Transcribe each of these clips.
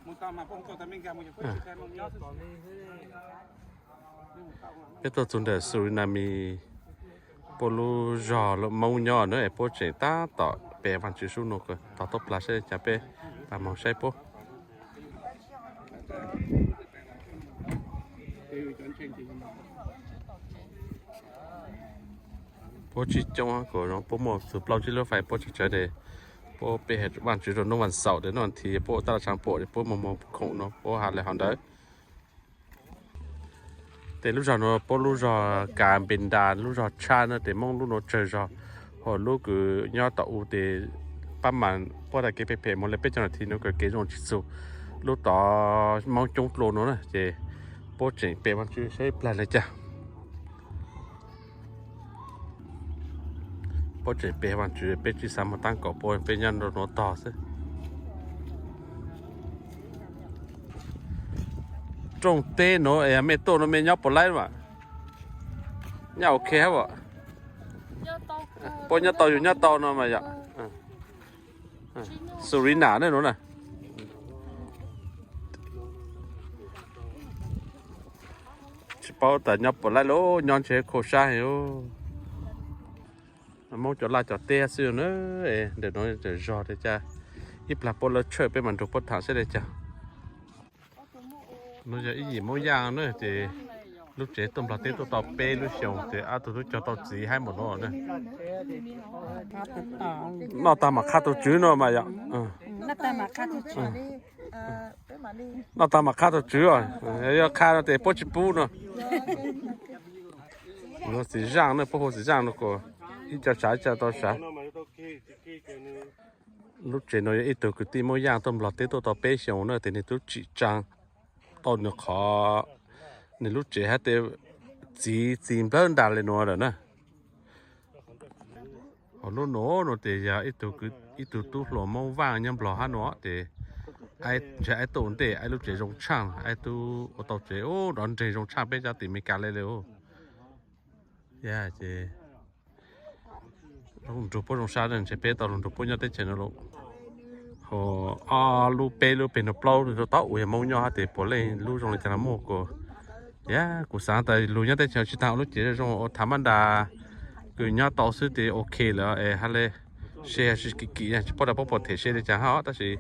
Peb tuaj txug ntawm Suriname, puab lub zog Moob nyob na, puab tseem tab tom pe Vaajtswv sub nuav, tog tuaj plag saib cas peb pab moog saib puab. Puab tsi coob, puab muaj txug plaub tsib lub fais puab tseem tsawv tes puab pe Vaajtswv rua nub vas xaum tes nub vas thiv puab ua tab laj tshaaj puam tes puab moog moog khoom nuav puab has le hov ntawd. Tes lub zog nuav puab lub zog Kabinda, lub zog tshaj na, tes Moob lub nuav tsawg zog, hos lub kws nyob tom u tes pab mas puab tag kev phem phem moog le peb caug nas this nuav kws kev zoo tsi txug lub tod Moob coob dlua nuav na, ces puab tseem pe Vaajtswv saib plag le caag. Puab tseem pe Vaajtswv, peb tsi xav moog taab kaum puab, peb nyob rua nuav tog xwb. Rooj teb nuav es mej tuaj nuav mej nyob puas laib mas? Nyob ok hab as? Puab nyob tau yug nyob tau no mas yom. Surina ne nuav na. Tsi paub tas nyob puas laib lawm, nyob ntshe kho sab heev. Moob cov laj cov teb xwb na. Ntawm nuav zog tes cas ib plag puab lawv tshawj peb mas nrug puab tham saib le caag. Nuav yog ib yim Moob Yaj na, ces lub tsev tuaj nplog teb tuaj tau peb lub xyoos ces ob tug tub cog tau txiv haib npaum nuav na. Noj tag mam qha tug tswv no mas yom. Noj tag mam qha tug tswv, yog qha no tes puab tsi pub no. Txiv zaaj na, puab hu txiv zaaj no kuas ib co sav ib co tau sav. Lub tsev no yog ib tug kwv tij Moob Yaj tuaj nplog teb tuaj tau peb xyoos na, tes nwg tub tsim tsaa tau nwg qhov, nwg lub tsev hab tes txiv txi nplawg ntas le nuav lawm na. Hos lub nuav nuav tes yog ib tug tub hluas Moob Vaaj nyob nplog hab nuav tes, ntshe aib tuaj ua ntej aib lub tsev zoo tshaaj, aib tub ua tau tsev ub nrov nreeg zoo tshaaj peb cov tim Amelikas le le. Yog ces nrug puab zoo sab ntshe peb tau lug nrug puab nyob teb chaws no lawm. Hos ob lub peb lub peg nuav plaub rua tod u yog Moob nyob hab tes puav leej lub zoo le caag los muaj kuas, yog kuv xaav tas lug nyob teb chaws tsi taag ua lub cev zoo ua thav mab ntas kws nyob tau xwb tes ok lawm es hab le se hab si kim kim tsi paub tas puab puas them se le caag hab tab sis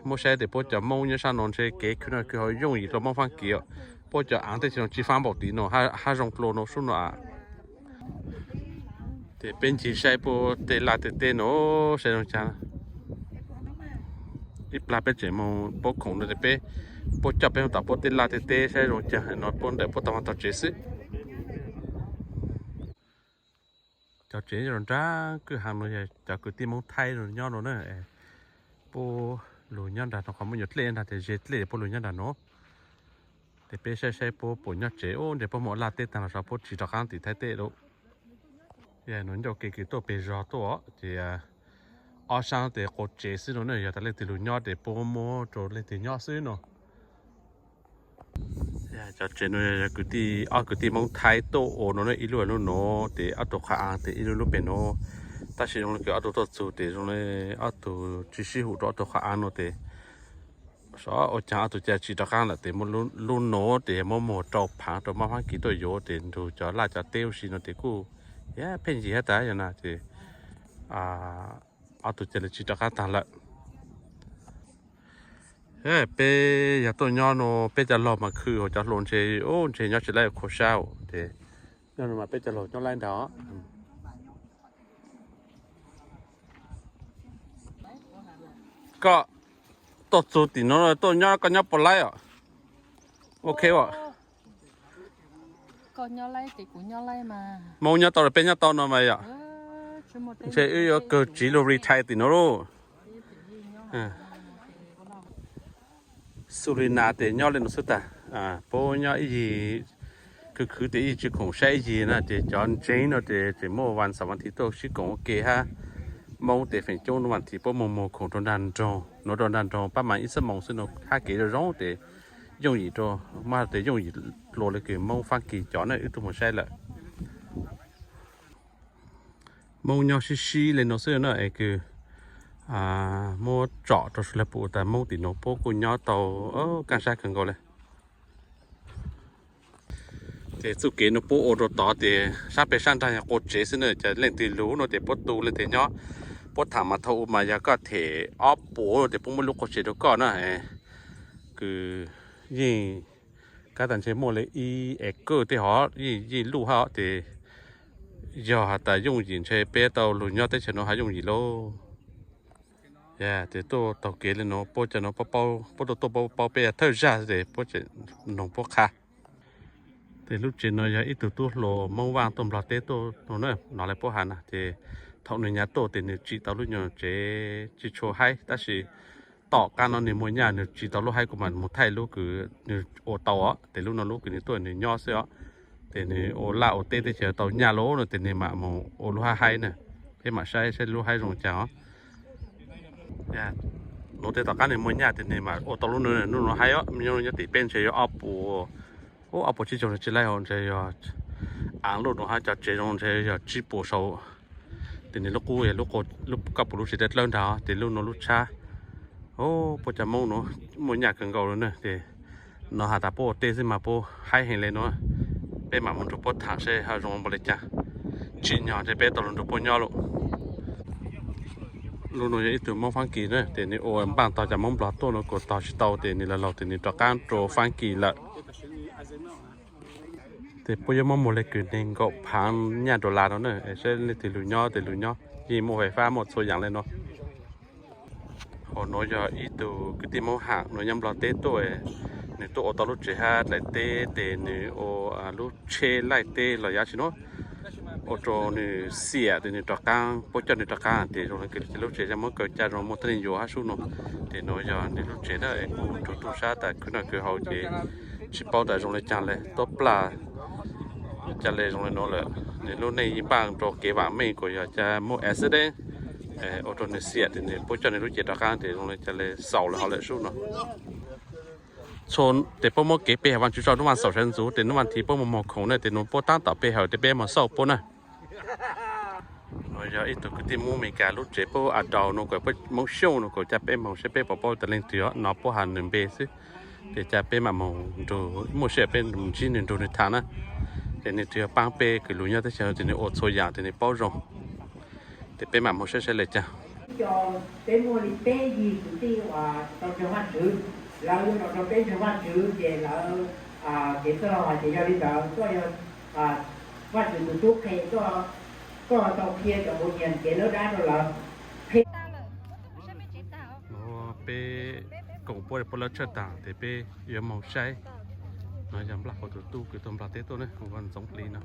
muab saib tes puab cov Moob nyob sab nuav ntshe kev khwv noj khwv haus yooj yim dlua Moob Faab Kis os. Puab cov aav teb chaws nuav tsi faab npaum tim nuav hab zoo dlua nuav sub nuav. Ces peb ncig saib puab tej laj tej teb nuav saib zoo caag. Ib plag peb tseem moog puab khoom nuav tes peb, puab coj peb moog tom puab tej laj tej teb saib zoo caag no puab ntawm puab tau tog tsev xwb. Cov tsev nraag kwj haav nuav yog cov kwv tij Moob Thaib nyob nuav na. Puab lug nyob nraag nuav qhov muaj nyuas dlej nraag tes ze dlej puab lug nyob nraag nuav. Tes peb saib saib puab puas nyob tsev ub ntshe puab moog ua laj teb taag los sav puab tsis rov qaab tim Thaib teb lawm. Nuav ncauj ke kws tuaj peg zog tuaj ces ob sab tes quas tsev xwb no na, yog tas leej twg lug nyob tes puab muab rua leej twg nyob xwb no. Cov tsev nuav yog kwv tij, ob kwv tij Moob Thaib tuaj ua nuav na, ib lub lub nuav tes ob tug qhov aav tes ib lub lub peg nuav. Tab sis zoo le kws ob tug tuaj txug tes zoo le ob tug tsi sib hum rua ob tug qhov aav nuav tes xyov ua caag ob tug ca tsi rov qaab lawm tes muaj lub nuav tes yog muab muag rau phaav rua Moob Faab Kis tuaj yuav tes nrug cov laj cov teb ub si no tes kuj yog pheej yig hab tas yog na ces ob tug ca le tsi rov qaab taag lawm. Peb yog tuaj nyob nuav peb cov laug mas khw, hos cov hluas ntshe, ntshe nyob tsis laib khuv sab tes nyob nuav mas peb cov laug nyob laib ntag. Koj tuaj txug tim nuav tuaj nyob koj nyob puas laib os? Ok as. Moob nyob tau los peb nyob tau no mas yom. Ntshe wb yuav kawg tsiv lug retire tim nuav lauj. Xus li nas tes nyob le nuav xwb tag. Puab nyob ib yig, khwv khwv tes ib yig tsi khoom saib ib yig na ces cov ntseeb no tes tseem muaj vas xaum vas thiv tuaj sib koom ua ke hab. Moob tes feem coob nuav vas thiv puab moog moog khoom rua nraag nroog, nuav rua nraag nroog pab mas ib xuab moos xwb no hab kev zoo zoo tes yooj yim rua, mas tes yooj yim dlua le kws Moob Faab Kis cov na wb tug moog saib lawm. Moob nyob sib sib le nuav xwb na es kws Muab tsom rau sawv daws pum tas Hmoob tim nuav puab kuj nyob tau kaj sab kawg nkaus le. Ces txuj kev nuav puab ua rau tod ces sab peg sab nraag yog qua tsev xwb na, ces leej twg lug nuav ces puab tu leej twg nyob. Puab tham mas thaum ub mas yog koj them ob puas ces puab muab lub qua tsev rau koj na. Kws yeej kab tas ntshe muaj le ib es kawj tej hov yeej luj hab os, ces yog has tas yooj yim ntshe peb tau lug nyob teb chaws nuav hab yooj yim lauj. Ces tuaj taug kev le nuav puab cov nuav puab tuaj tuaj paub peb yog thawj zag ces puab tseem noog puab qha. Ces lub tsev nuav yog ib tug tub hluas Moob Vaaj tuaj Nplog teb tuaj nuav na, nov le puab has na, ces thaum nwg nyuam tuaj ces nwg tsim tau lub nyuag tsev tsis tshua haib, tab sis tom qab no nwg muaj nyaj nwg tsim tau lub haib kuv mam mus thaij lub kws nwg ua tau os, ces lub no lub kws nwg tuaj nwg nyob xwb os. Ces nwg ua laj ua teb teb chaws tau nyaj lawm no ces nwg mam mus ua lub haib haib na. Peb mam saib saib lub haib zoo caag os. Nuav tej tom qab nwg muaj nyaj ces nwg mam ua tau lub no, lub no haib os. Nyob tim peb ntshe yog ob puas, ob puas tsib caug tsis laib hov, ntshe yog aav lub no hab cov tsev zoo ntshe yog tsib puas saud. Ces nwg lub qub yog lub koj pum lub tsev dlawb dlawb nrag, ces lub no lub tshab. Puab cov Moob nuav muaj nyaj kawg nkaus le na, ces no has tas puab ua teb xwb mas puab haib heev le nuav. Peb mam mus nrug puab tham seb ho zoo npaum le caag. Tsim nyog ntshe peb tau lug nrug puab nyob lawm. Lub no yog ib tug Moob Faab Kis na, ces nwg ua npaaj tog cov Moob Nplog tuaj no kuas tog tsis tau ces nwg laug laug ces nwg rov qaab rua Faab Kis lawm. Ces puab yuav muab muag le kws neeg nkaum phaav nyaj dollar no na, saib leej twg lug nyob ces lug nyob, yeej muaj fais fab muaj txhua yaam le nuav. Hauv nuav yog ib tug kwv tij Moob Haam nuav nyob Nplog teb tuaj, nwg tuaj ua tau lub tsev hab dlaim teb ces nwg ua lub tsheb laij teb los yav tsi nuav ua rau nwg xiam ces nwg rov qaab, puab coj nwg rov qaab ces zoo le kws lub tsev muab kaw ca zoo muaj thaj neeg yuav hab sub nuav. Ces nuav yog nwg lub tsev na, kuj rua tug sab tas khwv noj khwv haus ces tsis paub tas zoo le caag le, tuab plag ca le zoo le nuav lawm. Nwg lub neej ib npaaj rua kev vaam meej kuas yog ca muaj accident ua rau nwg xiam ces nwg puab coj nwg lub cev rov qaab ces zoo le ca le xaus le hov lawm sub nuav. Txhua ces puab muab kev pe hawm Vaajtswv tso, nub vaaj xaum sawv ntxuv ces nub vaaj thiv puab moog moog khoom na ces nub puab taab tom pe hawm ces peb moog xauj puab na. Nuav yog ib tug kwv tij Moob Amelikas lub tsev puab a daus nuav kuas puab Moob Xyooj nuav kuas ca peb moog saib peb puas paub tas leej twg os, nov puab has nwg npe xwb. Ces ca peb mam moog nrug, muaj sij hawm peb ntsib nwg nrug nwg tham na. Ces nwg twb yog paab peb kws lug nyob teb chaws ces nwg ua txhua yaam ces nwg paub zoo. Ces peb mam moog saib saib le caag. Peb muaj li peb yig kwv tij uas tau ntseeg Vaajtswv, lawv yuav los rau peb ntseeg Vaajtswv ces lawv, kev txawj laug hais tias yog li ntawd koj yog Vaajtswv tus tub qhe, koj tau qhia cov kuv nyiam kev lawb dab rau lawv. Peb koom puab puab lawv tshaj taag ces peb yuav moog saib. No yog Nplaj Faus tus tub kws tuaj Nplog teb tuaj na, Ntxoov Hli no.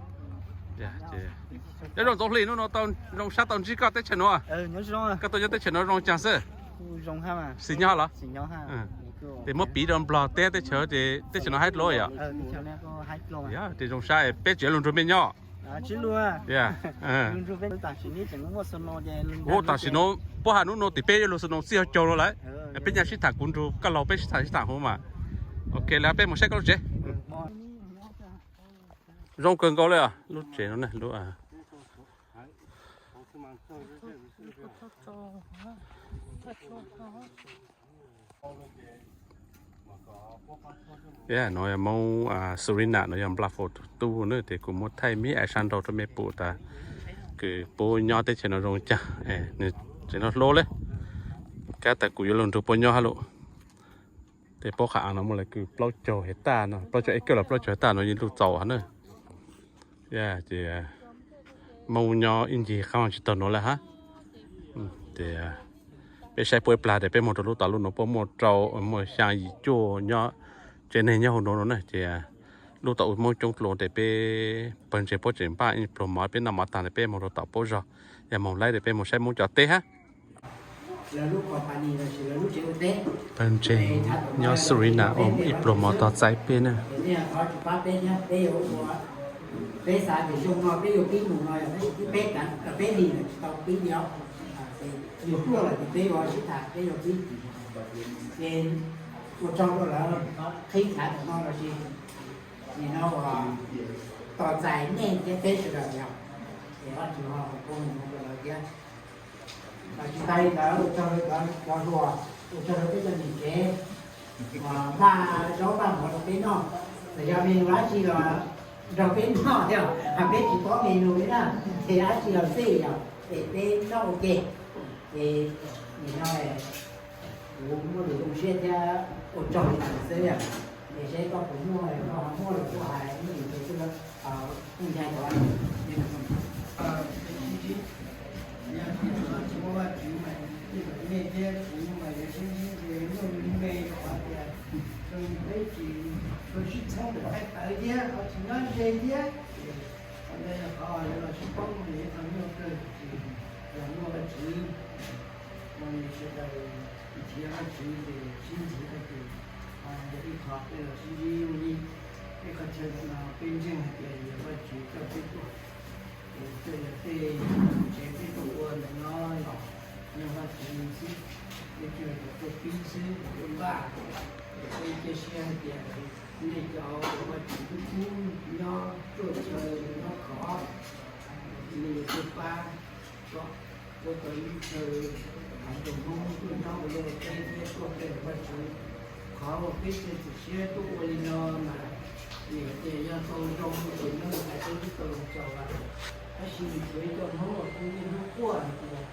Nyob zoo Ntxoov Hli, nub nua zoo sab tau ntsib koj teb chaws nuav. Koj tuaj nyob teb chaws nuav zoo caag xwb? Xis nyob los? Ces muab piv rau Nplog teb teb chaws ces teb chaws nuav haib dlua yom? Yog ces zoo sab, peb tseem lug nrug mej nyob. Tam sim nuav puab has nub nua tim peb yuav lug snow txij hauv caug nuav lawm. Peb nyaj sib tham, kuv nrug koj laug peb sib tham sib tham huv mas. Ok, lawm peb moog saib koj lub tsev. Zoo kawg nkaus le os, lub tsev nuav ne, lub Nuav yog Moob Surina, nuav yog Nplaj Faus tus tub na, ces kuv muab thaij me aiv sab nraud rau mej pum tas kws puab nyob teb chaws nuav zoo caag, nwg tsev nuav hluv le, kab tas kuv yuav lug nrug puab nyob hab lawm. Ces puab qhov av nuav muaj le kws plaub caug hecta no, plaub caug acre los plaub caug hecta nuav yeej luj txaus hab na. Ces Moob nyob ib ncig qaab tsis taug nuav le hab. Ces peb saib puab ib plag ces peb moog rau lub tom lub nuav puab muaj rau, muaj xyaa yim cuaj nyob, tsev neeg nyob hauv nuav no na. Ces lub tom u Moob coob dlua ces peb pawg ntseeg puab tseem npaj ib pluag mov, peb noj mov taag ces peb moog rau tom puab zog, yog moog laib ces peb moog saib Moob cov teb hab. Pawg ntseeg nyob Surina ua ib pluag mov tog txais peb na. Peb xav tias zoo no peb yuav pib mus no yog tab sis peb peb li lawm tsis tau pib li os. Yus tuaj lawm ces peb yuav sib tham peb yuav pib. Ces ua tsaug rau lawv qhib chav tom no los sis nim no ua tos txais nej thiab peb sawv daws yog, ces Vajtswv ho foom koob hmoov rau lawv thiab. Tsis tas li ntawd, ua tsaug rau cov hluas, ua tsaug rau peb cov niam tsev uas npaj zaub npaj mov rau peb noj. Txawm yog me nus dab tsi los nrog peb noj thiab, peb tsis paub me nus li na, ces dab tsi los xij yog es peb noj ua ke. Ces nim no kuv muaj lus zoo siab thiab ua tsaug li ntawd xwb. Es seb koj puas muaj, koj ho muaj lus tuaj hais ib yam li kuv ncaig tau. Yog tias tsis muaj Vajtswv mas nej thiab kuv mas yuav sib ntsib ntshe muaj me me rau qhov tias peb tsis tshua sib txhawb ntawm nqaij tawv thiab ho tsis nyob ze thiab. Qhov ntawd yog qhov yuav los sib pab mus ib qho nyuaj kawg, los muaj Vajtswv, sawv daws nrhiav Vajtswv ces sib ntxhiv Vajtswv, yog ib qho peb los sib ntsib li. Peb qhov chaw no peb ntseeg hais tias yog Vajtswv coj peb tuaj, es txawm yog tej tsev peb tuaj ua ntawm no los yog Vajtswv xwb, peb tsuas yog cov tuaj pib xwb, tuaj npaj. Es peb cia siab hais tias nej cov uas Vajtswv hlub hlub nyob ruaj chaw nyob khov, nej yuav tuaj pab kom ua tau lub chaw hauv nroog Hmoob tuaj nyob ua luaj teb thiab tuaj pe Vajtswv. Qhov uas peb txiav txim siab tuaj ua li no mas vim hais tias yog tau zoo ces nyob hais peb twb tau zoo txaus lawm. Tab sis nws tsuas ib co Hmoob uas kuj niaj hnub quaj hais tias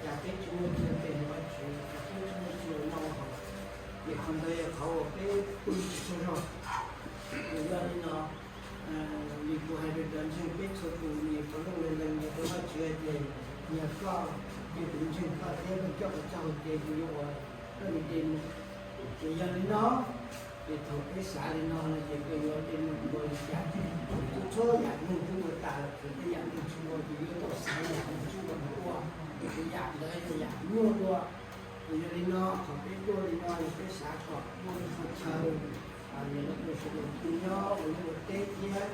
cas peb tsis muaj chaw pe Vajtswv, cas peb tsis muaj chaw noj haus. Ces qhov ntawd yog qhov uas peb pw tsis tsaug zog. Yog li no, vim kuv hais rau cov ntseeg peb txhua tus, nws puav leej lees lees rau Vajtswv hais tias yog koj, ces kuv ntseeg koj thiab koj coj kuv txoj hau kev, kuv yuav ua koj li tej mus. Ces yog li no, ces thaum peb xav li no no ces koj yuav tej mus ua li cas, txhua txhua yam neeg twb ua tas lawm, ces tej yam neeg tsis ua ces yuav tau xav yam neeg tsis ua mus ua, ces tej yam ntawd yog yam nyuaj dua. Ces yog li no, thaum peb tuaj li no yog peb xav kom muaj ib qho chaw, yog los rau sawv daws pw nyob ua liaj ua teb thiab,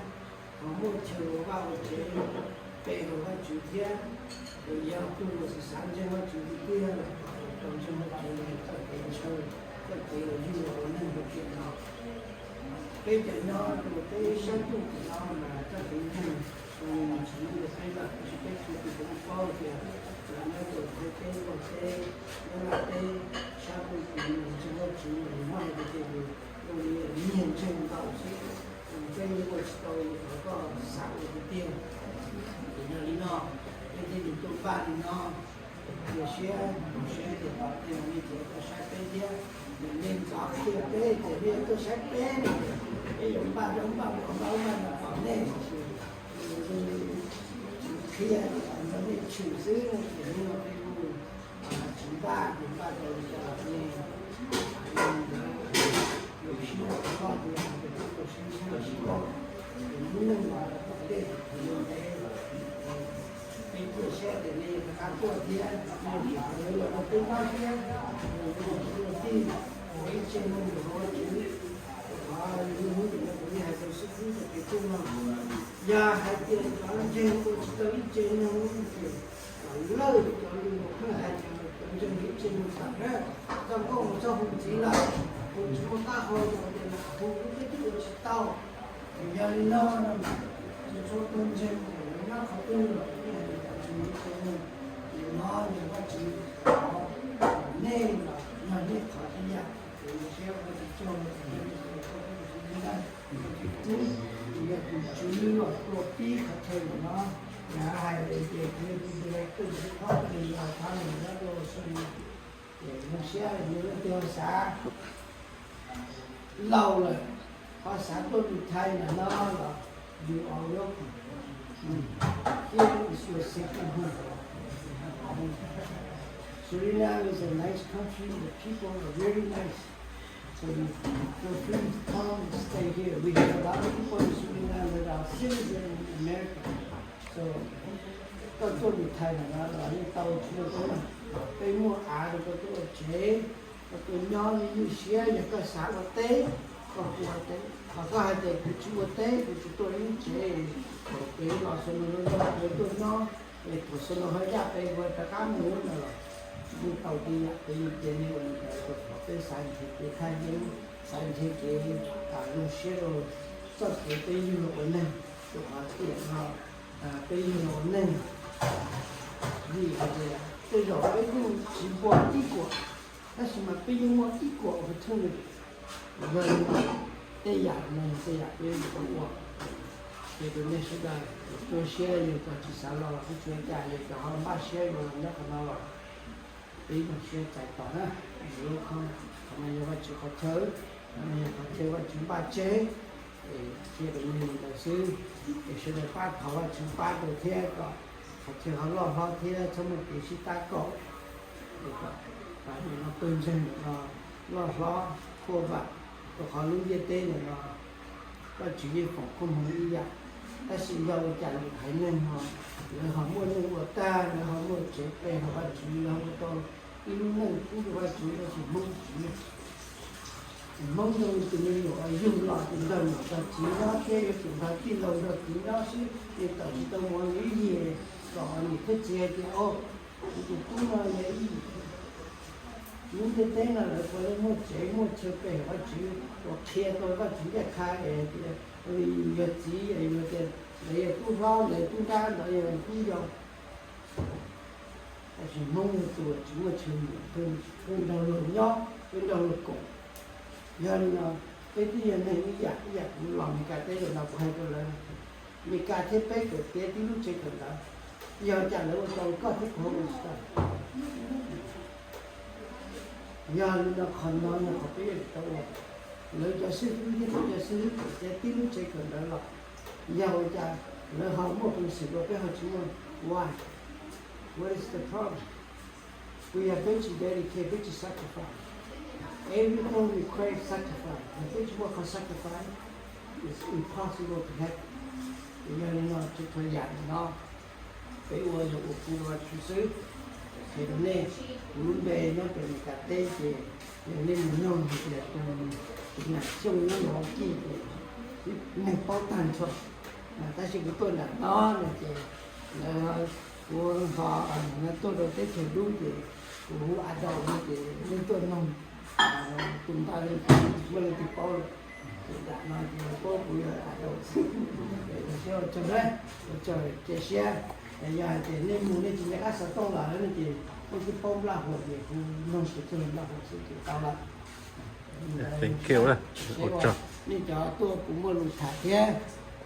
ho muaj chaw ua vaj ua tsev pe hauv Vajtswv thiab. Ces yog tus uas xav xav ntseeg Vajtswv tiag tiag los kom tau ntseeg Vajtswv los txoj kev ntshaw, txoj kev uas yug los ua neeg hauv tiam no. Peb cov nyob rau peb sab ntuj tim no mas txoj kev ntseeg tsis nyob ntawm peb lawm, tab sis peb txhua tus kuj paub tias lawv nyob rau Thaib teb, Nplog teb, Nyab Laj teb, sab ntuj tim no ntseeg Vajtswv mas nws muaj hais tias ces yus zoo li nyiag ntseeg ntau xwb, peb yeej ua tsis tau li qhov koj xav ua tiag tiag. Ces yog li no, peb thiaj li tuaj npaj li no, cia siab, cia siab tias tom ntej no nej tseem tuaj saib peb thiab. Yog nej ntxov qhia peb tias nej tuaj saib peb no ces peb yuav npaj zaub npaj mov npaj ub npaj no tos nej, tiam sis zoo li tsis qhia, nrog nej tshwm xwb no ces hnub no peb kuj tsis npaj, ces npaj tau li cas los nej, nej ntawd, lub siab loj tias peb tuaj saib sab lawm sib npaug, ces lub neej los tom ntej yuav ntev. Peb cia siab tias nej rov qab tuaj thiab, nej tsis tau los rau peb nyob thiab, ua tij, ua ib tsev neeg ntawm Vajtswv. Rau qhov yus hnub tim no kuv yeej hais rau xib fwb txoj kev txheej no, yog hais tias cov ntseeg ua tsis tau ib tsev neeg ces kom lawj cov lus uas pheej hais tias cov ntseeg ib tsev neeg tawm na, txoj nkauj mus txog hu ntxiv lawm, hu tsis muaj qab hau rau tias hu lub peb twb ua tsis tau. Ces yog li no, txhua txhua tus ntseeg ces lawv nyob qhov twg los yeej hais tias cov ntseeg ib tsev neeg. Nim no yog Vajtswv, nej los yog nej qhov ib yam, ces siab ua tsis tsaug rau nej, ua tsis tau ntseeg, ua tsis tau hlub, ces yog tus tswv los tuaj pib qhov chaw ntawm no, yog hais tias kuv yog tus director, tus thawj, tus thawj ntawm no tuaj ua si, ces zoo siab yus leej twg ho xav laus lawm, ho xav tuaj mus Thaib ntawm no los you are welcome. Here is your second home. Suriname is a nice country. The people are very nice. So you feel free to come and stay here. We have a lot of people in Suriname that are citizens in America. So koj tuaj mus Thaib ntawm no los yeej tau, tsis ua teeb meem. Peb muaj av rau koj tuaj ua tsev, koj tuaj nyob yeej nyuaj siab. Yog koj xav ua teb, koj ua teb. Ho koj hais tias kuv tsis ua teb, kuv tsis tuaj ib tsev, thaum peb los Soo Noo loj loj peb tuaj nyob, es thaum Soo Noo ho yaj peb ua rov qab mus no los yeej tau. Tej yam peb yeej cia nej ua li ntawd rau qhov peb xav nrhiav kev thaj yeeb, xav nrhiav kev zoo siab rau txoj kev peb yug los ua neeg, rau qhov tiam no peb yug los ua neeg vim hais tias Tej zaum peb kuj tsis npo ib kuam, tab sis mas peb yeej muaj ib kuam opportunity. Yog li no, tej yam no yog tej yam peb yuav tau ua. Ces rau nej sawv daws, cua siab yog cov tsis xav los los kuj tsis ua cas, yog cov ho npaj siab yuav los nyob qhov no los peb zoo siab txais tos na. Lub qhov no yog Vajtswv qhov chaw, qhov no yog qhov chaw Vajtswv npaj tseg, es qhia rau nej li ntawd xwb. Es sawv daws pab thov Vajtswv pab rau thiab kom qhov chaw ho loj hlob thiab txhob muaj kev sib tab kaum. Es kom pawg ntseeg no loj hlob, kuaj vam, rau qhov lub ntiaj teb ntawm no Vajtswv yeej foom koob hmoov ib yam. Tab sis yog ua cas lwm haiv neeg ho, lawv ho muaj neej ua tag, lawv ho muaj tsev pe hauv Vajtswv, lawv ho ua tau ib lub neej kub rau Vajtswv, tab sis Hmoob tsis muaj. Hmoob zoo li tus me nyuam uas yug los ces nrog niam nrog txiv nyob thiab yuav tsum nrog tij laug nrog kwv nyob xwb, ces tawm tsis tau mus ua ib yig, kom niam thiab txiv hais tias, o, kuv tus tub no yog ib yig. Lub ntiaj teb no lawv puav leej muaj tsev muaj chaw pe hauv Vajtswv uas qhia tau Vajtswv ncaj qha es tias yog txiv es yog tias lawv yog tub hlob, lawv yog tub nrab, lawv yog tub yau. Tab sis Hmoob yog tus uas tsis muaj chaw nyiam, pheej nrog luag nyob, pheej nrog luag koom. Yog li no, peb twb yog neeg ib yam, ib yam kuv los Meskas teb los no kuv hais rau lawv, Meskas thiab peb kawm tiav tib lub tsev kawm ntawv, yog cas lawv ua tau koj thiab kuv ua tsis tau? Yog li no qhov no yog qhov peb yuav tsum tau ua. Lawv cov xib fwb thiab peb cov xib fwb kawm tiav tib lub tsev kawm ntawv los, yog ua cas lawv ho muaj peev xwm ua peb ho tsis muaj? Why? What is the problem? Vim yog peb tsis dedicate, peb tsis sacrifice. Everything requires sacrifice. Yog peb tsis muaj qhov sacrifice, it's impossible to happen. Yog li no, txhua txhua yam no peb ua yog ua kuv rau Vajtswv xwb. Qhia rau nej, kuv lub npe nyob pem Meskas teb ces yog nej mus noog hais tias tus nam Xyooj nyob Milwaukee ces nej paub tag nrho. Tab sis kuv tuaj nram no no ces lawv, kuv ho tuaj rau teb chaws dub ces kuv hu a dau no ces nej tuaj noog tus ntawd, muaj leej twg paub lawm. Ces nram no ces paub kuv yog a dau xwb. Ua tsaug na, ua tsaug cia siab. Yog hais tias nej mus nej tsis nco qab xov tooj los no ces nej twb paub Nplaj Huas ces kuv noog kuv txoj lus Nplaj Huas xwb ces tau lawm. Thank you. Ua tsaug. Nej cov tuaj kuv muaj lus tham thiab,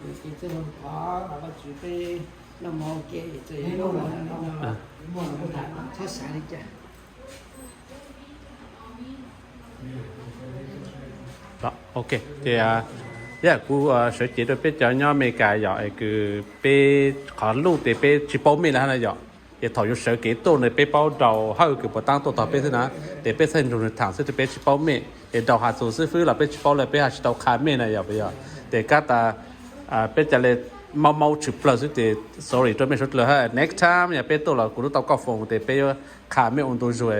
ces txoj lus thov Vajtswv peb noj mov ua ke txawm yog muaj lus tham txhob xav li cas. Ok, ces yog kuv sawv cev rau peb cov nyob Amelikas yom, es kws peb qhov luj tes peb tsis paub mej lawm hab na yom. Ces thaum yuav sawv kev tuaj no peb paub Daus Hawj kws puas taab tuaj tog peb xwb na, tes peb txhaj nrug nwg tham xwb tes peb tsis paub mej. Es Daus Has Txus xwb fwb los peb tsis paub le, peb ho tsis tau qha mej na yom. Yog tes kab tas peb ca le maub maub tshwm plawg xwb tes sorry rau mej suav dlawg hab. Next time yog peb tuaj los kuv lub tau koj foos tes peb yuav qha mej ua ntu zug,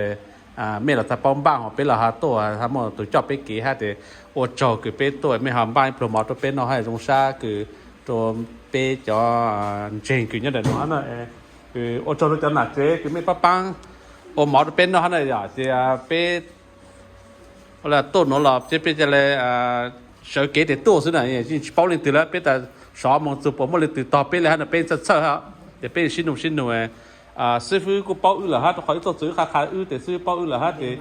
mej los txhaj paub npaaj hos peb los ho tuaj ho muaj tug coj peb kev hab. Tes ua tsaug kws peb tuaj mej ho npaaj ib pluag mov rau peb noj hab zoo sab kws rau peb cov ntseeg kws nyob ntawm no hab na. Kws ua tsaug rau cov nam tsev kws mej paab paab ua mov rau peb noj hab na yom. Ces peb tuaj nuav los ces peb ca le sawv kev tes tuaj xwb na, yeej tsis paub leej twg lawm, peb tas sov moog txug puas muaj leej twg tog peb le hab no peb txhawj txhawj hab. Ces peb sib nug sib nug, xib fwb kuj paub wb lawm hab, rau qhov wb tuaj txug wb qha qha wb tes xib fwb paub wb lawm hab tes,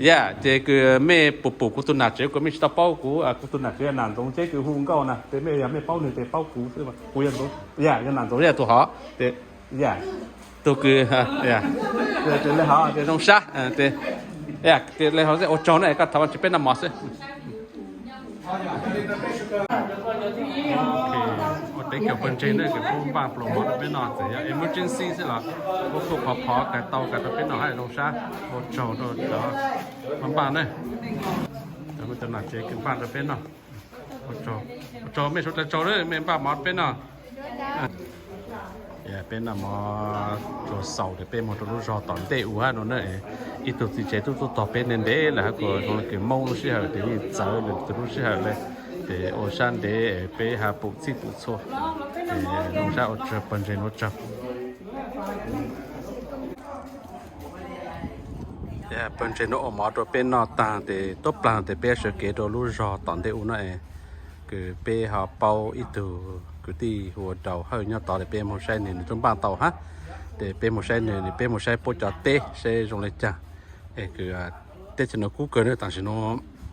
yog ces kws mej pum pum kuv tug nam tsev kuv mej tsis tau paub kuv, kuv tug nam tsev yog nam Ntxoov Nceb kws hu nkauj na, tes mej yog mej paub nwg tes paub kuv xwb, kuv yog Ntxoov, yog nam Ntxoov Nceb tug hov tes, yog tug kws le hov tes zoo sab tes, le hov ua tsaug na, koj thov Vajtswv peb noj mov xwb. Ua teb chaws pawg ntseeg na, kws puab npaaj pluas mov rau peb noj, txawm yog emergency xwb los puab kuj phov phov kawg tau kawg rau peb noj hab zoo sab. Ua tsaug rau cov npaaj na, cov nam tsev kws npaaj rau peb noj. Ua tsaug mej suav dlawg, tsaug mej npaaj mov rau peb noj. Peb noj mov tsuas xaus tes peb moog rau lub zog tom ntej u hab no na. Ib tug txiv tsev tub tuaj tog peb ntev ntev lawm hab, kuas zoo le kws Moob lub sij hawm tes yeej txawv le tug lub sij hawm le, tes ua sab ntev peb hab pum txhij pum txhua. Zoo sab ua tsaug pawg ntseeg nuav tsaug. Pawg ntseeg nuav ua mov rau peb noj taag tes tuab plaag tes peb sawv kev rau lub zog tom ntej u no es, kws peb ho paub ib tug kwv tij hu ua Daus Hawj nyob tod tes peb moog saib nwg, nwg tub npaaj tau hab. Ces peb mus saib nws, peb mus saib puab cov teb saib zoo li cas. Es teb chaws no kub kawg na, tam sim no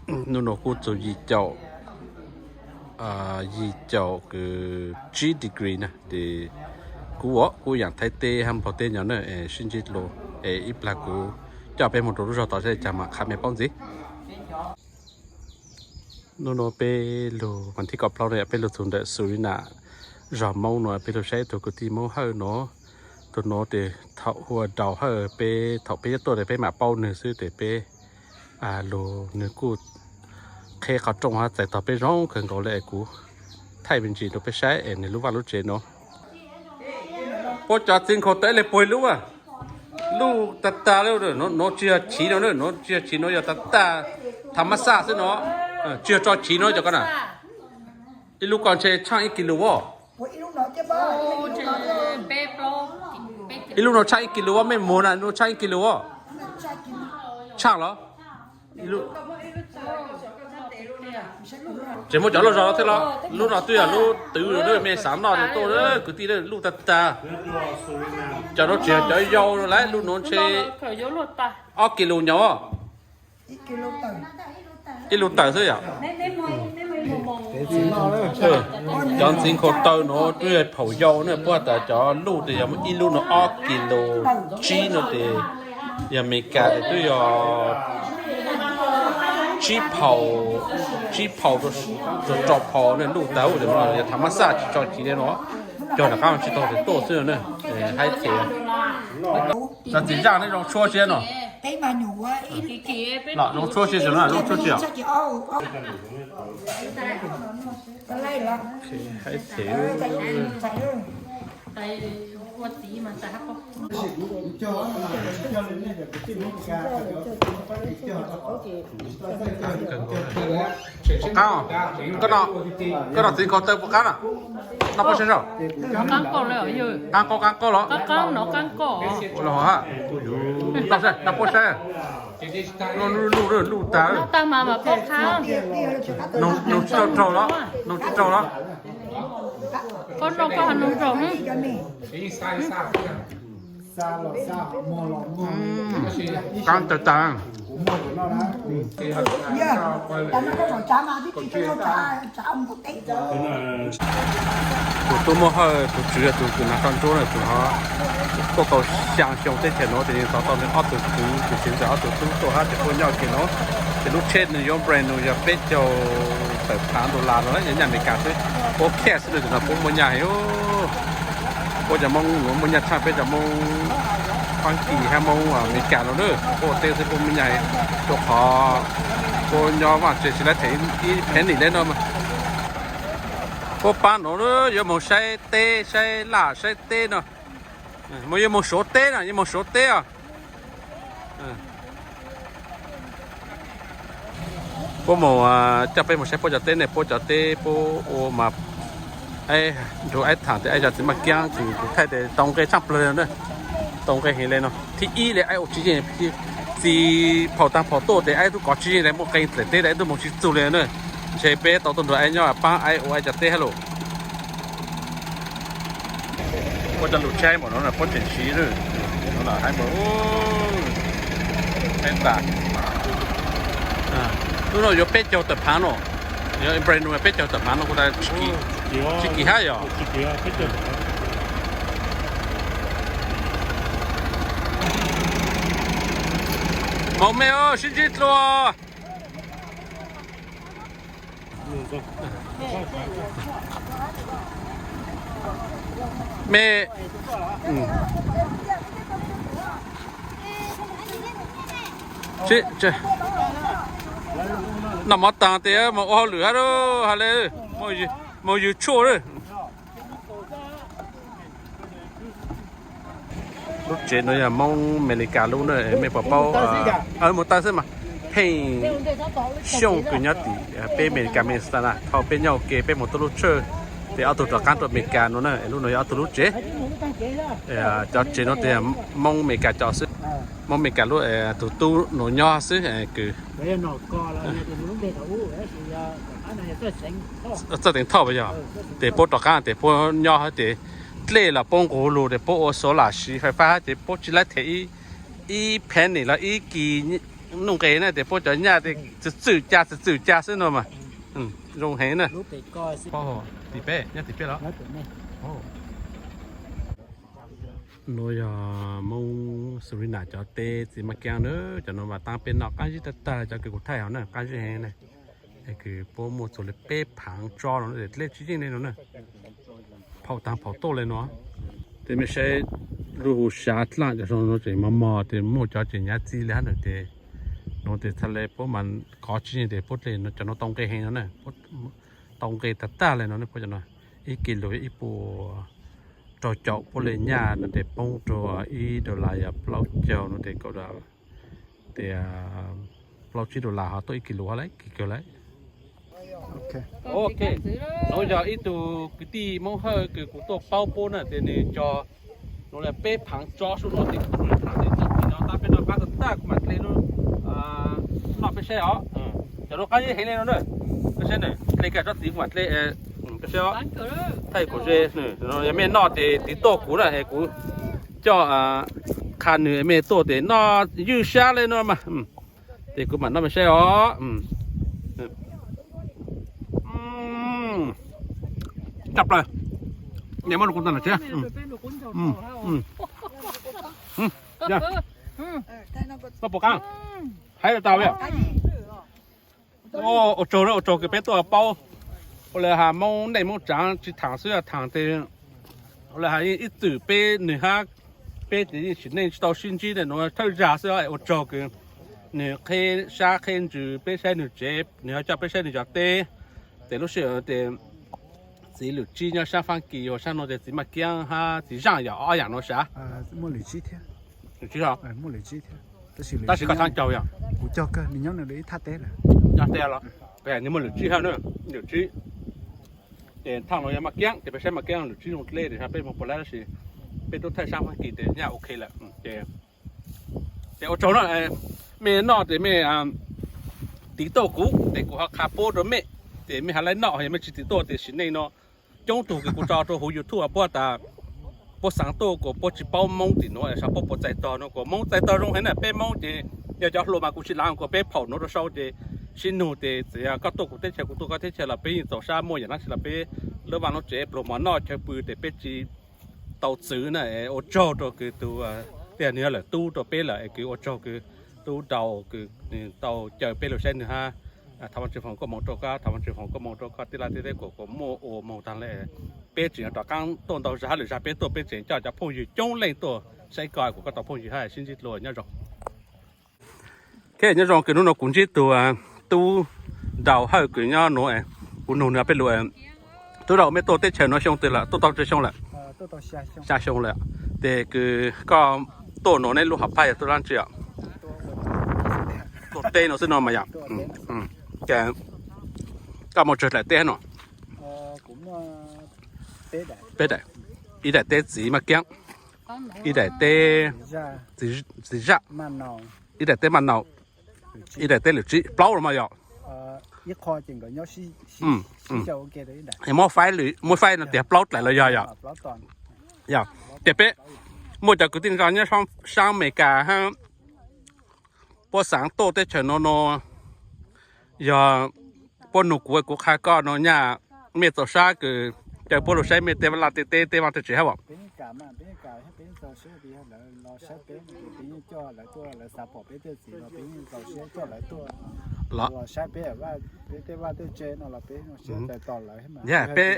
hnub no kuj txug yim caum, yim caum kws tsib degree na, ces kub, kub yaam Thaib teb hab Nplog teb nyob na. Es sib ntsib dlua, es ib plag kuv coj peb mus rau lub zog tod saib li cas mam qha mej paub ntxiv. Hnub no peb lug vas thib kaum plaub no peb lug txug ntawm Surina, zog Moob no peb lug saib ib tug kwv tij Moob Hawj no. Tug no ces thaum hu ua Daus Hawj, peb thaum peb yuav tuaj ces peb mam paub nwg xwb ces peb lug, nwg kuj qheb qhov rooj hab txais tog peb zoo kawg nkaus le es kuv thaij me ntsis rau peb saib es nwg lub vaj lub tsev no. Puab cov txiv nkhaus taw le puag lub a, luj tag tag le, nuav tsi yog chiv no, nuav tsi yog chiv no, yog tag tag thav mab xaj xwb no, tsi yog tso chiv no cov ko na. Ib lub ko ntshe tshaaj ib kis lus as. Ib lub no tshaaj ib kis lus as, mej muag na, lub tshaaj ib kis lus as. Tshaaj los? Tseem muaj cov luj zog thiab los? Lub no twb yog lub twv, mej xav noj tuaj, kwv tij, luj tag tag. Cov nuav tsis yog cov yau lawm, lub nuav ntshe ob kis lus nyob. Ib lub tawm xwb yom. Cov txiv nkhaus taw nuav twb yog phaum yau na, puab tas cov luj tes yog ib lub no ob kis lus tsib no tes, yog Amelikas tes twb yog tsib phaum, tsib phaum rau rau phaum na luj tag, yog thav mab xaj tsis tso chiv le no, cog nram qab tsis tau tes tuaj xwb na. Haib them. Txiv zaj neb zoo tshuab siab no. Los zoo tshuab siab no, zoo tshuab siab. Haib them. Puas qaab? Koj no, koj no txiv nkhaus taw puas qaab na? Noj puab saib saib. Qaab qab qaab qab los? Ua los hab. Noj saib, noj puab saib. Luj, luj, luj tag. Noog tsis tau raug los? Noog tsis raug los? Qaab tawg tag. Tus tub Muaj Hawj, tus tswv yog tus kws nag toj nruab na, tus no kuj tau xyaa xyoo teb chaws nuav tes yeej tos tau nws ob tug kwv, tus txiv ntxawm ob tug tub tuaj hab tes puab nyob kiag nuav. Ces lub tsheb nws yuav brand new yog peb caug tawm phav dollar no, yog nyaj Amelikas xwb. Puab cash xwb, tus no puab muaj nyaj heev. Puab cov Moob nuav muaj nyaj tshaaj peb cov Moob Faab Kis hab Moob Amelikas no na. Puab ua teb xwb puab muaj nyaj heev, rua qhov puab nyob vaj tse tsis laib them ib phev nim le no mas. Puab paab nuav yuav moog saib teb, saib laj, saib teb no. Moog yuav moog Suav teb na, yuav moog Suav teb os. Puab moog coj peb moog saib puab cov teb ne, puab cov teb puab ua mas, nrug aib thaam tes aib cov txiv maj kiab kws kuv thaij tes tau nqe tshaaj plawg le na. Tau nqe heev le no. Thib ib le aib ua tsis yeej, txiv phaum taag phaum tuaj tes aib tub kov tsis yeej le, muaj qee dlaim teb tes aib tub moog tsis txug le na. Ntshe peb tau tuaj nrug aib nyob paab aib ua aib cov teb hab los. Puab cov lug tsheb npaum no puab tseem siv, no haib npaum, haib tas. Lub no yuav peb caug tawm phav no, yuav brand new peb caug tawm phav no kuv tas tsis kim hab yog. Maum me sib ntsib dlua. Me, noj mov taag tes moog ua hauj lwm hab, has le moog ywg tshuaj lawm. Lub tsev no yog Moob Amelikas lub na, mej puas paub, moog tawm xwb mas. Pheej xyooj kws nyob tim peb Amelikas Minnesota na, thaum peb nyob ua ke peb moog tuaj lub tshawj, tes ob tug rov qaab rua Amelikas no na, lub no yog ob tug lub tsev. Cov tsev no tes Moob Amelikas cov xwb, Moob Amelikas lub, tug tub nuav nyob xwb kws txawj teev thoj yog, tes puab rov qaab tes puab nyob hab tes dlej los puab nqus lug tes puab ua solar siv fais fab ces puab tsi laib them ib penny los ib kis nuj nqes na, tes puab cov nyaj tes txwm txwm ca txwm txwm ca xwb no mas. Zoo heev na. Tim peb, nyob tim peb los. Nuav yog Moob Serena cov teb txiv maj kiab na, cov nuav mas taab peb noj qaab zib tag tag, cov kws kuv thaij hov na qaab zib heev na. Es kws puab muaj txug le peb phaav tsob no, dlej tsis yeej le no na. Phaum taag phaum tuaj le no. Tes mej saib lub hu sav dlaaj cov zoo no tseem mos mos, tes muaj cov tseem nyav txi le hab na, tes nuav tes txhaj le puab mas kov tsis yeej tes puab dlej cov nuav tau nqe heev no na, tau nqe tag tag le no, puab cov no ib kis lug ib puas rau caum puab le nyaj no tes poob rua ib dollar yog plaub caug no tes kaum dollar, tes plaub tsib dollar ho tuaj ib kis lug hab lawm, kis kawg lawm. Ok, nuav yog ib tug kwv tij Moob Hawj kws kuv tuaj paub puab na, tes nwg cog nuav le peb phaav tsob sub nuav tes kuv tham tes txog kis no tab peb noj qab tag tag kuv mam dlej lub noj peb saib os. Cov nuav qaab zib heev le no na. Peb saib na, dlej kag tsob txiv kuv mam dlej, peb saib os. Thaij kuv ze, yog mej noj tes tiv tuaj kuv na es kuv coj qha nwg, mej tuaj tes noj ywj sab le no mas. Tes kuv mam noj mej saib os. Tshaj plaws. Mej muab rau kuv ntag na tsev. Noj puas qaab? Haib tau. Ua tsaug, ua tsaug kws peb tuaj paub. Ua le has Moob neej Moob tsaav tsis thaam xwb, thaam tes ua le has ib txwm peb nwg hab peb tes yeej sim neej tsis tau sib ntsib le nuav thawj zag xwb. Ua tsaug kws nwg qheb sab qheb ntsws peb saib nwg tsev, nwg ho coj peb saib nwg cov teb. Tes lub sij hawm tes txiv Lwm Tsib nyob sab Faab Kis, ua sab nuav tes txiv Maj Kiab hab txiv Zaaj yog ob yaam nuav sav. Lwm Tsib, tab sis koj txhaab caug yog kuv cog kawg, nws nyob nws ib thaj teb lawm. Nyob teb los, nwg muaj Lwm Tsib hab na, Lwm Tsib. Ces thaaj nuav yog Maj Kiab, ces peb saib Maj Kiab Lwm Tsib zoo dleb tes peb moog puas lab tab sis peb tub thaij sab Faab Kis tes nyaj ok lawm. Ces, ces ua tsaug na, mej noj tes mej tiv tuaj kuv tes kuv ho qha puab rau mej, ces mej ha laib noj, yog mej tsis tiv tuaj tes sim neej no coob tug kws kuv tso rau huv YouTube puab tas puab xaav tuaj kuas puab tsis paub Moob tim nuav es xyov puab puas txais tog no. Kuas Moob txais tog zoo heev na, peb Moob ces yog cov hluas mas kuv tsis lav, kuas peb phaum nuav rau sau ces sib nug tes txawm yog koj tuaj kuv teb chaws kuv tuaj koj teb chaws los peb yeej txaus sab, muaj yaam dlaab tsi los peb lub vaj lub tsev pluag mov noj chaw pw tes peb tsis tau txwv na. Ua tsaug rau kws tug, tej nwg yog lawm tub rau peb lawm es kws ua tsaug kws tub Dau kws nwg tau caw peb lug saib nwg hab. Thov Vaajtswv foom koob moov rau koj, thov Vaajtswv foom koob moov rau koj tij laug tij teb kuas kuas muaj ua moog taag le. Peb tseem yuav rov qaab tuaj ntau zag hab, lwm zag peb tuaj peb tseem coj cov phooj ywg coob leej tuaj saib koj, kuas koj tau phooj ywg hab sib ntsib dlua nyob zoo. Ok, nyob zoo kws hnub no kuv ntsib tug tub Dau Hawj kws nyob nuav, kuv nug nwg peb lug. Tub Dau, mej tuaj teb chaws nuav xyoo twg lawm, tuaj tau tsawg xyoo lawm? Xya xyoo lawm. Tes kws koj tuaj nuav neb lub hom phaj yog tuaj dlaab tsi os? Tuaj teb no xwb no mas yom. Koj muaj tsawg daim teb hab no? Peb daim. Ib daim teb txiv Maj Kiab, ib daim teb txiv Zaj, ib daim teb Maj Nau, ib daim teb Lwm Tsib, plaub los mas yom. Muab faib, muab faib no tias plaub daim los yog yom. Yog, ces peb muaj cov kwv tij nyob saab Amelikas hab puab xaav tuaj teb chaws no no, yog puab nug kuv, kuv qha koj no nyaj, mej txaus sab kws caw puab lug saib mej tej laj tej teb tej vaaj tej tsev hab os. Yog, peb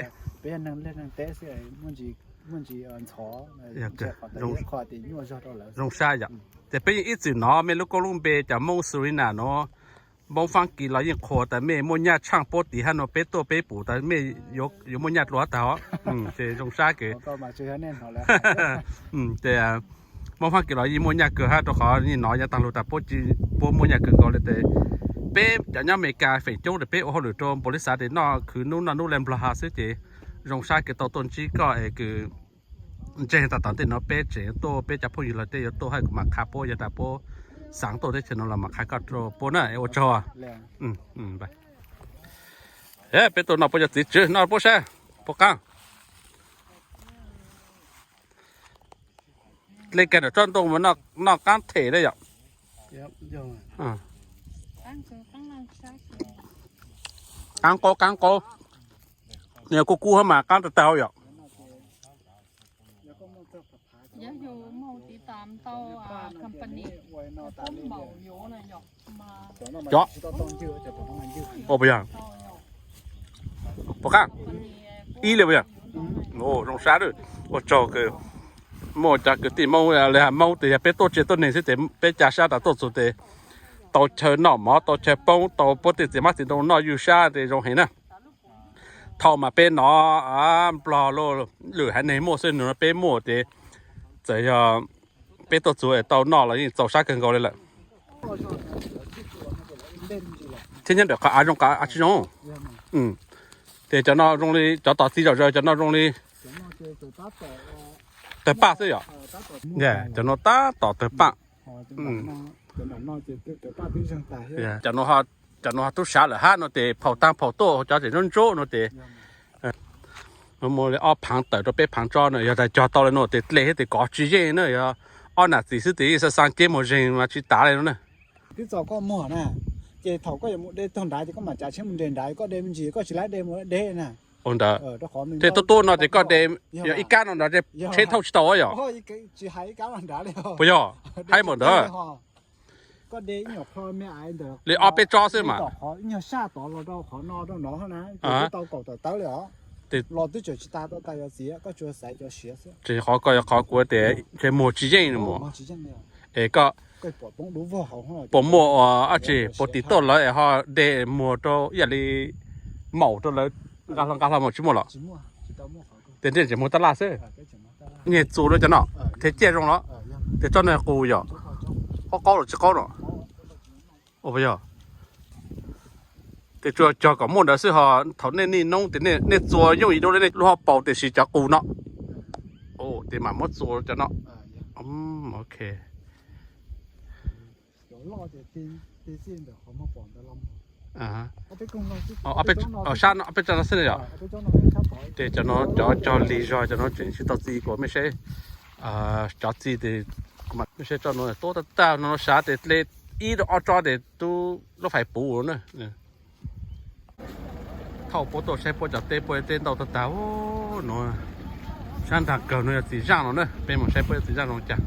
zoo sab yom. Ces peb yeej ib txwm nov mej lub koob lub npe cov Moob Serena no, Moob Faab Kis los yeej qhuas tas mej muaj nyaj tshaaj puab tiv hab no, peb tuaj peb pum tas mej yuav muaj nyaj dlua hab tag os. Ces zoo sab kws, ces Moob Faab Kis los yeej muaj nyaj kawg hab, rau qhov yeej nov yav taag lug tas puab, puab muaj nyaj kawg nkaus le tes peb cov nyob Amelikas feem coob tes peb ua hauj lwm rau npaum li xav tes noj khwv nub noj nub le Nplog has xwb ces zoo sab kws tau tuaj ntsib koj es kws ntseeg tas tom ntej no peb tseem tuaj, peb cov phooj ywg los tej yuav tuaj hab kuv mam qha puab yog tas puab xaav tuaj teb chaws no los mam qha koj rau puab na, ua tsaug. Peb tuaj noj puab cov txiv tswv, noj puab saib puas qaab. dle kag nram tsob ntoo mas noj qaab them na yom. Qaab qaub qaab qaub, nws kub kub hab mas qaab tag tag yom. Yog, puas yog? Puas qaab? Ib li puas yog? Zoo sab lawm. Ua tsaug kws muaj cov kwv tij Moob, Moob tes yog peb tuaj tsev tuaj neeg xwb tes peb ca sab tas tuaj txug tes tau chaw noj mov, tau chaw poob, tau puab tej txiv hmab txiv ntoo noj ywj sab tes zoo heev na. Thaum mas peb nov Nplog lwm haiv neeg muaj xwb, nws peb muaj tes txawm yog peb tuaj txug es tau noj los yeej txaus sab kawg nkaus li lawm. Thiab nyob ntawm qhov av zoo qhov av tsis zoo. Ces cov no zoo li cov tom txiv zom zaws, cov no zoo li tawg paj xwb yom. Cov no tab tom tawg paj. Cov no ho tub sab lawm hab no tes phaum taag phaum tuaj, cov tseem ntsuab ntsuab no tes muaj li ob phaav tawm rau peb phaav tso na. Yog tas cog tau li no tes dle thiab tes kov tsis yeej na. Yog ob nam txiv xwb tes yeej xa xaa ceb muag zeeg mas tsis tav li no na. Twb txaus koj muag na, ces thaum koj yuav mus de tog nrad ces koj mam tsav tsheb mus nres nrad, koj de me ntsis koj tsis laib de mus de na. Ua ntawd, tej tub tub no ces koj de, yog ib kab no nrad tsheb thauj tsis tau yom. Puas yog? Haib npaum ntawd. Li ob peb tsob xwb mas. Tsis qhov koj, qhov kuv tias ntshe muag tsis yeej no mas. Es koj puas muaj ua dab tsi puas tiv tuaj lawv es ho de muag rau ib yam li maum rau lawv nqa hlo nqa hlo mas tsis muaj los? Tes ntshe tseem muag tab laj xwb. Nyuag txuas rau cov no, thiab ciaj zoo los? Tes tsob no qus yom? Qaub qaub los tsis qaub no? Ua puas yog? Tes tsuas cog kom muaj ntawd xwb ho thaum nej nij noob tes nej txua yooj yim dua li nej lub hauv paus tiam sis cov qus no. Tes mam muab txua cov no. Ok. Sab no peb tso no xwb yom. Ces cov no cov cog lig zog cov no tseem tsis tau txi kuv mej saib. Cov txi tes mej saib tso no tuab tag tag no, sav tes dle ib rau ob tsob tes tub lub fais puv na. Thaum puab tuaj saib puab cov teb, puab teb ntau tag tag no. Sab nraag kawg no yog txiv zaaj no na, peb mus saib puab cov txiv zaaj zoo cas.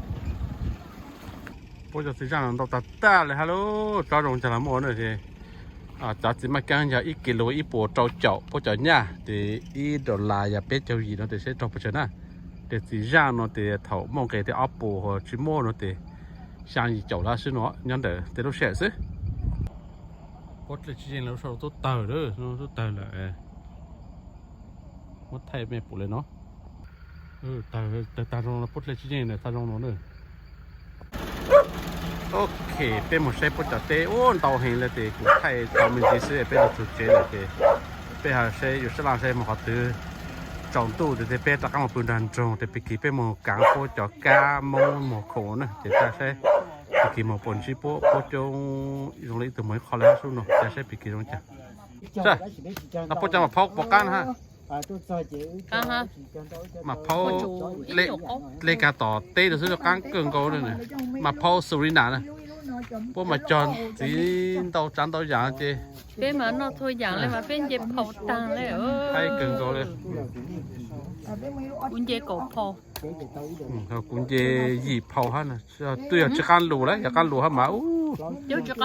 Puab cov txiv zaaj no ntau tag tag li hab lauj, tsob zoo cas los muaj na. Cov txiv maj kaab yog ib kis lus ib puas rau caum puab cov nyaj, tes ib dollar yog peb caug yim no tes seb raug puas tsawg na. Tes txiv zaaj no tes thaum muaj nqis tes ob puas, tsis muaj no tes xyaa yim caum lawm xwb no, nyob ntawm tej lub sij hawm xwb. Puab dlej tsis yeej lawm, lub tub tawg lawm, tub tawg lawm. Muab thaij mej pum li no. Tawg tag zoo, puab dlej tsis yeej tag zoo no na. Ok, peb mus saib puab cov teb ub ntau heev lawm tes kuv thaij tau me ntsis xwb peb los txug tsev lawm tes peb ho saib yus sab laj saib mus qhov twg tsaus ntuj tes peb rov qaab mus pw nrag nroog tes pig kis peb mus kaav puab cov kab Moob muag khoom na ces ca saib pig kis mus puas ntsib puab, puab coob zoo li ib tug muag ib qho li hab sub no, ca saib pig kis zoo cas. Puab cov mam phauj puas qaab na ha. Mam phauj dlej kag tom teb rau xwb, qaab kawg nkaus li. Mam phauj Serena na, puab mas cog txiv ntau tsav ntau yaam ces peb mas noj txhua yaam li mas peb nce phau taag li. Haib kawg nkaus li. Kuv nce kaum phau. Kuv nce yim phau hab na. Twb yog tsis qaab lug lawm, yog qaab lug hab mas ub. Twb yog tsis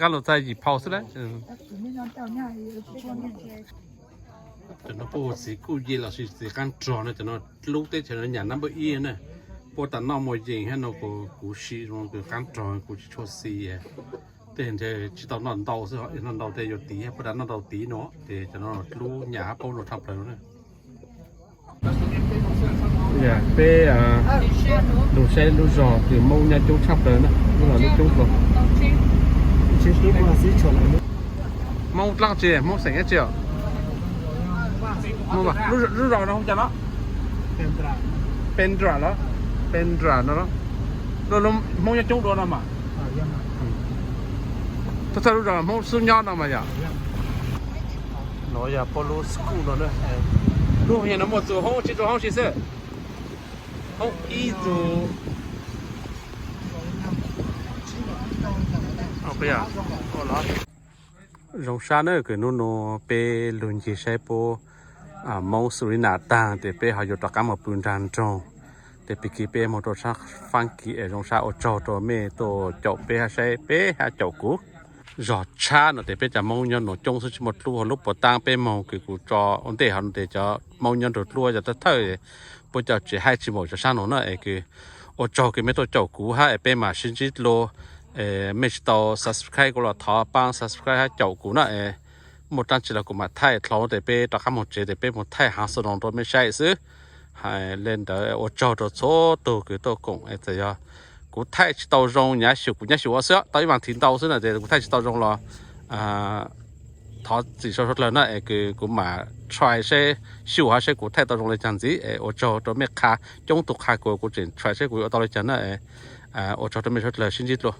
qaab lug txhaj yim phau xwb lawm. Cov no puab hu txiv kuj ye los sis txiv qaab rog na, cov no lub teb chaws no nyam nab npawb ib na. Puab tas noj muag yees hab no kuv sim zoo kws qaab rog kuv tsis tshua xis. Tej ntshe tsis tau noj ntau xwb, noj ntau tej yuav tiv, puab tas noj ntau tiv no ces cov no lub nyam hab paub zoo tshaj plaws no na. Peb lug saib lub zog kws Moob nyob coob tshaj plaws na, lub zog nyob coob dlua. Moob dlaab tsi, Moob xeem dlaab tsi os? Lub zog no hu cas no? Pendra los? Pendra no. Hmoob nyob coob dua no mas. Txhua txhua lub zog Hmoob xub nyob no mas yom. No yog puab lub school no na. Lub hoob no muaj txug hoob tsib tug hoob si xwb. Ib tug. Zoo sab na, kws nub nua peb lug ncig saib puab Moob Surina taag tes peb ho yuav rov qaab moog pw nraag nroog. Tes pig kig peb moog rua sab Faab Kis es zoo sab. Ua tsaug rua mej tuaj caum peb hab saib peb hab caum kuv. Zog tshab no tes peb cov Moob nyob nuav coob xwb tsi muaj dluab, lub puas taab peb moog kws kuv tso ua ntej hov no tes cov Moob nyob nrug dluab cov thawj thawj puab cov tsev haib tsi npaum cov sab nuav na es kws ua tsaug kws mej tuaj caum kuv hab es peb mam sib ntsib dlua. Mej tsi tau subscribe kuv los thov paab subscribe hab caum kuv na es muaj dlaab tsi los kuv mam thaij dlhau tes peb rov qaab moog tsev tes peb moog thaij haav xwb no rua mej saib xwb. Hais le ntawd ua tsaug rua txhua tug kws tuaj koom es txawm yog kuv thaij tsi tau zoo nyab xyum kuv nyab xyum ua xwb, tau ib vaam thiv ntau xwb na tes kuv thaij tsi tau zoo los thov txim sab suav dlawg na es kws kuv mam try seb xyum hab seb kuv thaij tau zoo le caag ntxiv es ua tsaug rua mej qha, coob tug qha kuv, kuv tseem try seb kuv yuav ua tau le caag na. Ua tsaug rua mej suav dlawg, sib ntsib dlua.